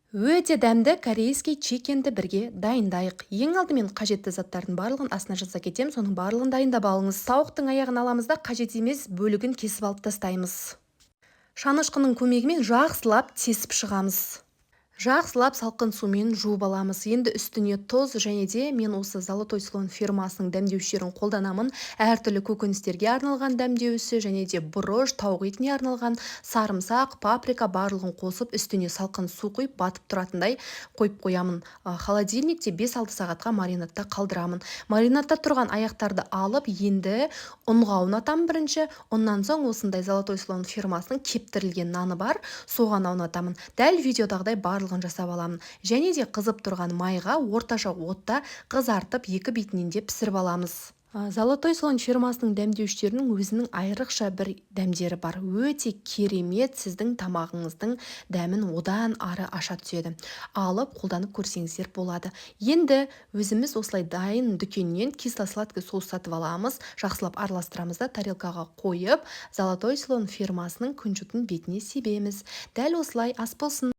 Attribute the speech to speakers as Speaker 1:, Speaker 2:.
Speaker 1: Өте дәмді корейский чикенді бірге дайындайық. Ең алдымен қажетті заттардың барлығын астына жаза кетемін, соның барлығын дайындап алыңыз. Тауықтың аяғын аламыз да, қажет емес бөлігін кесіп алып тастаймыз. Шанышқының көмегімен жақсылап тесіп шығамыз. Жақсылап салқын сумен жуып аламыз. Енді үстіне тұз және де мен осы «Золотой слон» фирмасының дәмдеуіштерін қолданамын. Әртүрлі көкөністерге арналған дәмдеуіші және де бұрыш, тауық етіне арналған, сарымсақ, паприка, барлығын қосып, үстіне салқын су құйып, батып тұратындай қойып қоямын. Холодильникте 5-6 сағатқа маринадта қалдырамын. Маринадта тұрған аяқтарды алып, енді ұнға аунатамын бірінші. Ұннан соң осындай «Золотой слон» фирмасының кептірілген наны бар, соған аунатамын. Дәл видеодағыдай барлығын жасап аламын және де қызып тұрған майға орташа отта қызартып, екі бетінен де пісіріп аламыз. «Золотой слон» фирмасының дәмдеуіштерінің өзінің айрықша бір дәмдері бар, өте керемет, сіздің тамағыңыздың дәмін одан ары аша түседі. Алып қолданып көрсеңіздер болады. Енді өзіміз осылай дайын дүкеннен кисло-сладкий соус сатып аламыз. Жақсылап араластырамыз да, тарелкаға қойып, «Золотой слон» фирмасының күнжітін бетіне себеміз. Дәл осылай. Ас болсын!